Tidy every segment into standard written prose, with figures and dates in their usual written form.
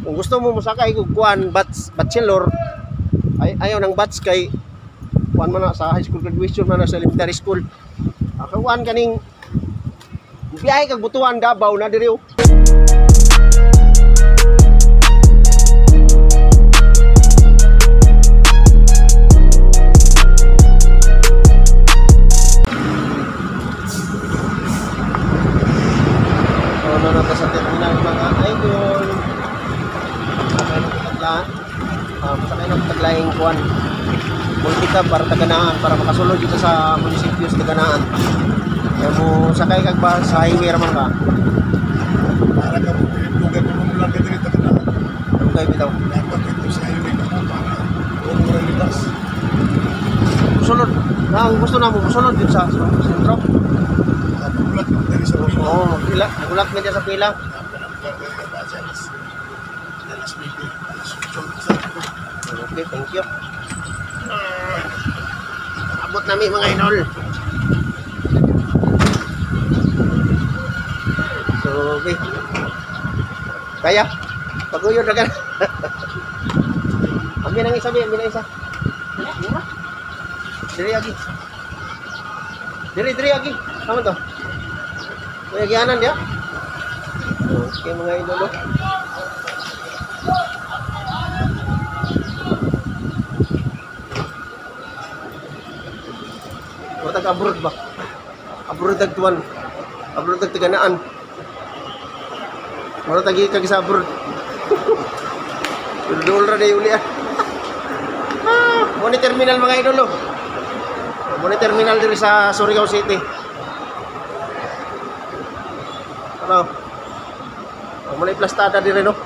Kung gusto mo mosakay og kuan bats, bachelor ay ayaw ng bats kay kuan man na sa high school graduation man na sa elementary school. Kuan kaning biyahe kag Butuan Davao na diri oh. So, na sa terminal mga idol. Sakay ng taglaing kuan. Multicab para taganaan para makasulod dito sa munisipyo sa Taganaan. Kaya mo sakay kag ba sa highway ra man ka. Para ka mo dugay pa mo lang diri Taganaan. Dugay bitaw. Dapat dito sa highway ka mo para huwag mo rin libas. Sulod. Na ang gusto namo sulod dito sa sentro. Nakapagulat mo diri sa pila. Oo, pila, gulat mi sa pila. Okay, thank you. Abot nami mga idol. So, okay. Kaya, paguyod na ka. Amin ang isa, amin ang isa. Diri agi. Diri diri agi. Tama to. May agianan dia. Okay mga idol. Oh. Murag abroad ba? Abroad tag tuwan. Abroad tag Taganaan. Murag tag kag sa abroad. Dul ra day uli ah. Mo ni terminal mga idol oh. Mo ni terminal diri sa Surigao City. Ano? Mo ni plastada diri no.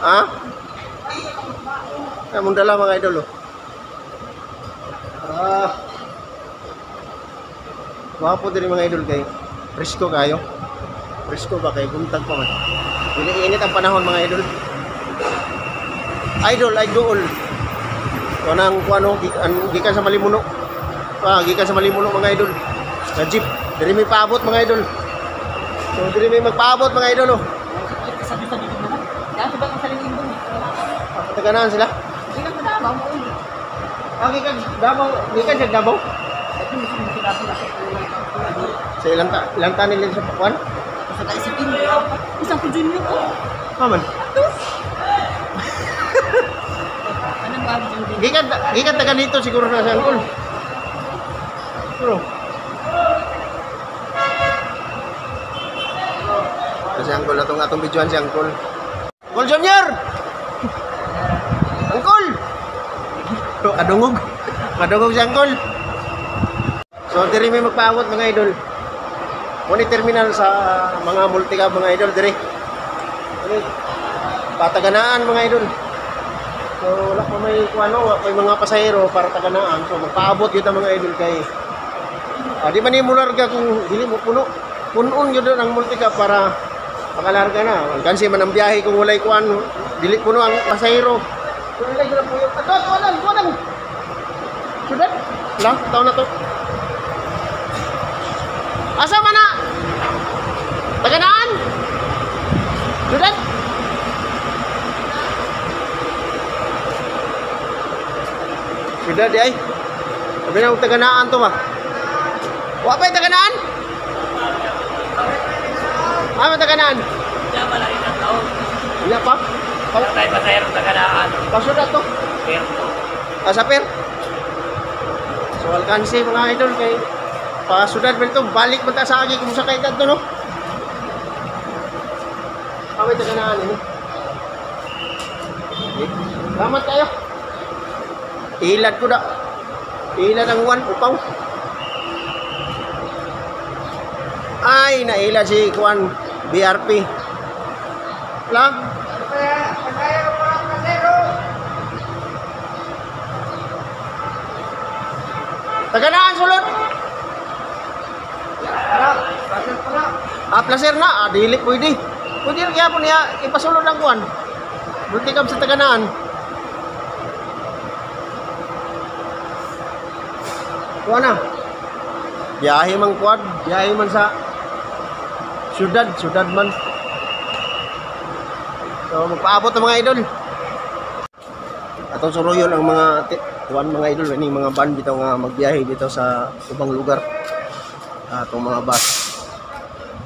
Ha? Ay, mong dala mga idol oh. Ah. Gwapo diri mga idol kay presko kayo. Presko ba kay buntag pa man. Dili init ang panahon mga idol. Idol ay dool. So nang kuano gikan sa Malimuno. Ah, gikan sa Malimuno mga idol. Sa jeep diri may paabot mga idol. So diri may magpaabot mga idol oh. Taganaan sila. Ah, gikan Davao, gikan sa Davao. Sa ilang ta ilang ta nila sa Pakuan? Isang ko junior ko. Aman. Anong bago junior? Gikan gikan taga dito siguro na sa Angkol. Siguro. Kasi Angkol atong atong videoan si Angkol. Angkol Junior! Angkol! Kadungog. Kadungog si Angkol. So diri may magpaawat mga idol. Muni terminal sa mga multicab mga idol diri. Diri. Pataganaan mga idol. So wala pa may kuano, wala pa may mga pasahero para taganaan. So magpaabot yun ang mga idol kay di man nimo larga kung dili mo puno. Punon yun ang multicab para makalarga na. Alkansi man ang biyahe kung walay kuan, dili puno ang pasahero. So ilay ko lang po yung ato, kuan kuan. Sudah? Lah, taon na to. Asa man na? Taganaan? Sudah? Sudah di ay. Sabi na taganaan to ba? Wa pa yung taganaan? Ah, may taganaan? Hindi pa lang ilang taon. Wala pa? Tayo pasahero taganaan. Pasudat to. Pero Ah, sa per. So, alkansi mga idol kay pasudat ba ito? Balik man ta sa agi kung sakay ta to, no? Ah, may taganaan ini. Okay. Salamat kayo. Ilad ko da. Ilad ang uwan, upaw. Ay, nailad si Kuan BRP. Lang. Taganaan sulod. Ah, placer na. Ah, dili pwede. Pwede rin kaya po niya ipasulod ang kuan. Multicab sa taganaan. Kuan na. Biyahe man kuan, biyahe man sa syudad, syudad man. So magpaabot ang mga idol. Atong suruyon ang mga kuan mga idol, ini mga van bitaw nga magbiyahe dito sa ubang lugar. Atong mga bus.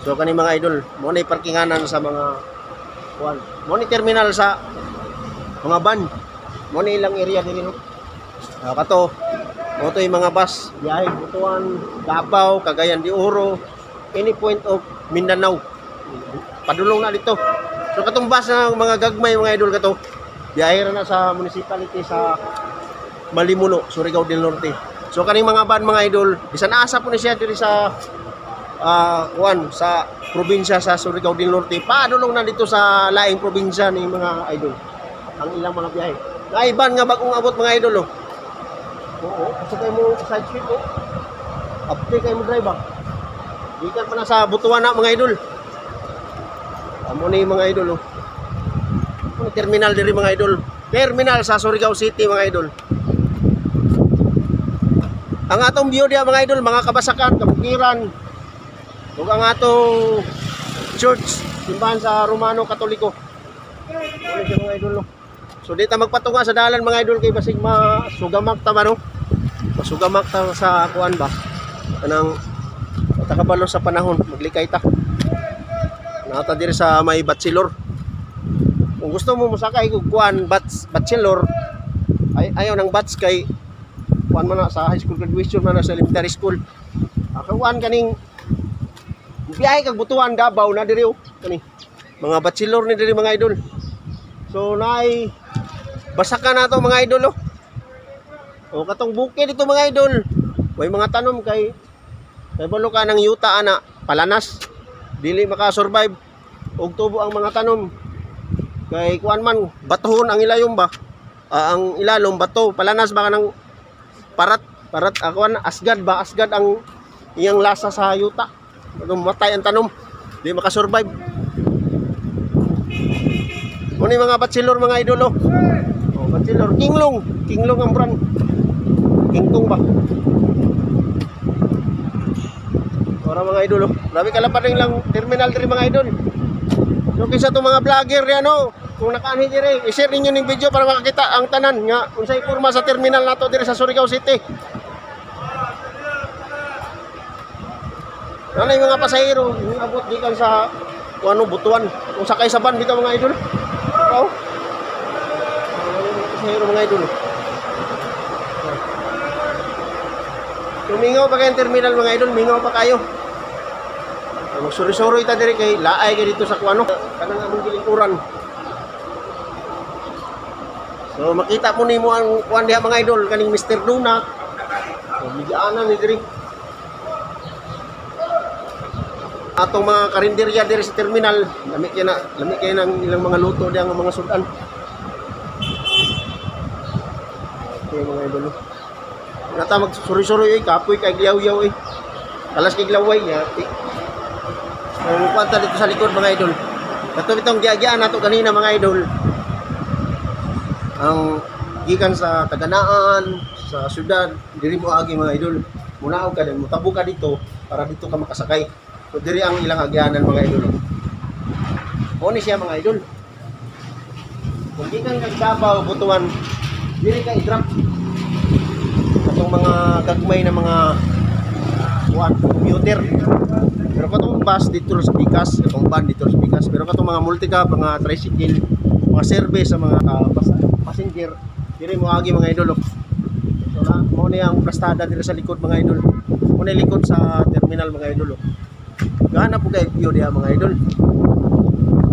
So kani mga idol, mo ni parkinganan sa mga kuan. Mo ni terminal sa mga van. Mo ni ilang area diri, no. Kato mo to yung mga bus, biyahe Butuan, Davao, Cagayan de Oro, any point of Mindanao. Padulong na dito. So katong bus na mga gagmay, mga idol, kato biyahe ra na sa municipality sa Malimuno, Surigao del Norte. So kaning mga van, mga idol, bisan asa po ni siya diri sa kuan sa probinsya sa Surigao del Norte, padulong na dito sa laing probinsya ni mga idol. Ang ilang mga biyahe. Naiban nga bagong abot, mga idol, oh. Oo, kasi kayo mo side street, oh. Upte kayo mo drive ah. Gikan pa na sa Butuan na, mga idol. Amo ni mga idol, oh. Ano terminal diri, mga idol? Terminal sa Surigao City, mga idol. Ang atong view diya, mga idol, mga kabasakan, kabukiran. Ug ang atong church, simbahan sa Romano Katoliko. Ano siya, mga idol, no? So di ta magpatunga sa dalan, mga idol, kay basig masugamak ta ba, no? Masugamak ta sa kuan ba? Kanang ta kabalo sa panahon, maglikay ta. Nata diri sa may Bachelor. Kung gusto mo mosakay og kuan bats, bachelor ay ayaw ng bats kay kuan man na sa high school graduation man na sa elementary school. Kuan kaning biyahe kag Butuan, Davao na diri oh kani. Mga bachelor ni diri, mga idol. So naay basakan na to, mga idol, oh. O katong bukid dito, mga idol. Way mga tanom kay kay balo ka ng yuta ana palanas. Dili maka-survive og tubo ang mga tanom. Kay kuan man, batuhon ang ilayom ba? Ang ilalom bato, palanas ba ka ng parat parat akuan asgad ba, asgad ang iyang lasa sa yuta. Matay ang tanom, di makasurvive. Muna yung mga bachelor, mga idol, oh. Oh, bachelor Kinglong, Kinglong ang brand. Kingkong ba? Ora, mga idol, oh. Grabe kalapad lang terminal diri, mga idol. So kinsa to mga vlogger ni ano, kung nakaanhi diri, i-share ninyo ning video para makakita ang tanan nga unsay porma sa terminal nato diri sa Surigao City. Ano yung mga pasahero, yung abot gikan sa kung ano, Butuan. Kung sakay sa van dito, mga idol. Oh. Ano yung mga pasahero, mga idol. Tumingaw pa kayo terminal, mga idol, mingaw pa kayo. Magsuri-suri ta diri kay laay kay dito sa kuano kanang among gilingkuran. So makita mo nimo ang kuan diha, mga idol, kaning Mr. Donut. So migyaanan ni diri. Atong mga karinderya diri sa terminal, lami kay na, lami kay nang ilang mga luto diha nga mga sudan. Okay, mga idol. Nata magsuri-suri ay kapoy kay glaw-yaw eh. Kalas kay glaway ya. Ang kwanta dito sa likod, mga idol. Kato itong giagyaan nato kanina, mga idol. Ang gikan sa Taganaan, sa syudad, diri mo agi, mga idol. Munaog ka din, mutabo ka dito para dito ka makasakay. So diri ang ilang agyanan, mga idol. Mo ni siya, mga idol. Kung gikan kag Davao, Butuan, diri ka i-drop. Katong mga gagmay na mga kuan, commuter. Pero katong bus dito sa Pikas, katong van dito sa Pikas, pero katong mga multicab, mga tricycle, mga service sa mga passenger, diri mo agi, mga idol, oh. So na, mo ni ang plastada diri sa likod, mga idol. Mo ni likod sa terminal, mga idol, oh. Gana po kay view diha, mga idol.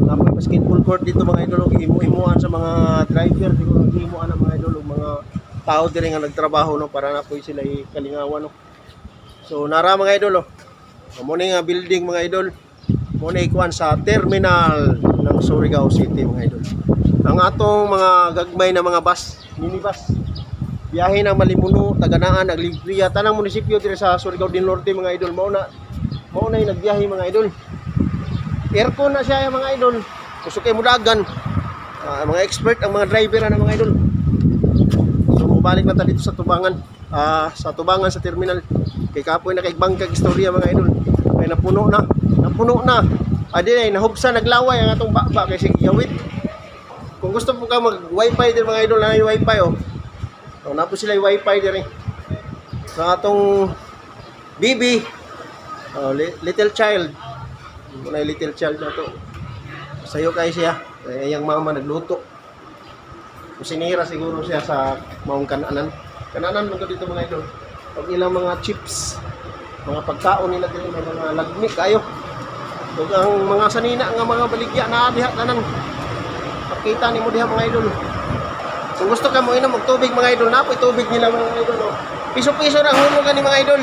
Napoy basketball court dito, mga idol, oh. Himo-himuan sa mga driver, di ko himuan ang mga idol og mga tao diri nga nagtrabaho, no, para napoy sila kalingawan, no. So nara, mga idol, oh. Mo ni nga building, mga idol. Mo ni ikuan sa terminal ng Surigao City, mga idol. Ang atong mga gagmay na mga bus, minibus. Biyahe ng Malimuno, Taganaan, Alegria, tanang munisipyo diri sa Surigao del Norte, mga idol, mao na yung nagbiyahe, mga idol. Aircon na siya, mga idol. Kusog kay mudagan. Mga expert ang mga driver na, mga idol. So mubalik na ta dito sa tubangan. Sa tubangan sa terminal. Kay kapoy na kay bangkag istorya, mga idol. Kay napuno na. Napuno na. Adi ay nahubsa naglaway ang atong baba kay sige yawit. Kung gusto po ka mag wifi din, mga idol, na wifi oh. Oh, naa po sila yung wifi diri. Sa atong BB, oh, little child. Muna yung little child na to. Sayo kay siya. Ay, iyang mama nagluto. Kusinira siguro siya sa maong kananan. Kananan man to dito, mga idol. Pag ilang mga chips, mga pagkaon nila diri, may mga lagmi kayo. Ug ang mga sanina nga mga baligya na diha tanan. Pakita nimo diha, mga idol. Kung gusto ka mo inom og tubig, mga idol, naa poy tubig nila, mga idol. Oh. Piso-piso na hulog ni, mga idol.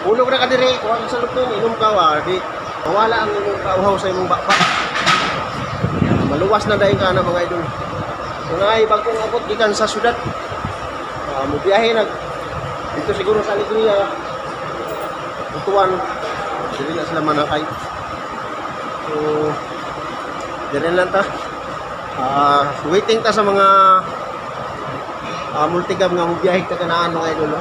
Hulog na ka diri, kuha ka sa lupon, inom ka wa, di mawala ang imong kauhaw sa imong bakbak. Maluwas na dayon ka na, mga idol. So naay bagong abot gikan sa syudad. Mo biyahe nag dito siguro sa Alegria. Butuan. Dili na sila manakay. So dire lang ta. Waiting ta sa mga multicab nga mobiyahe ta kanaan, mga idol.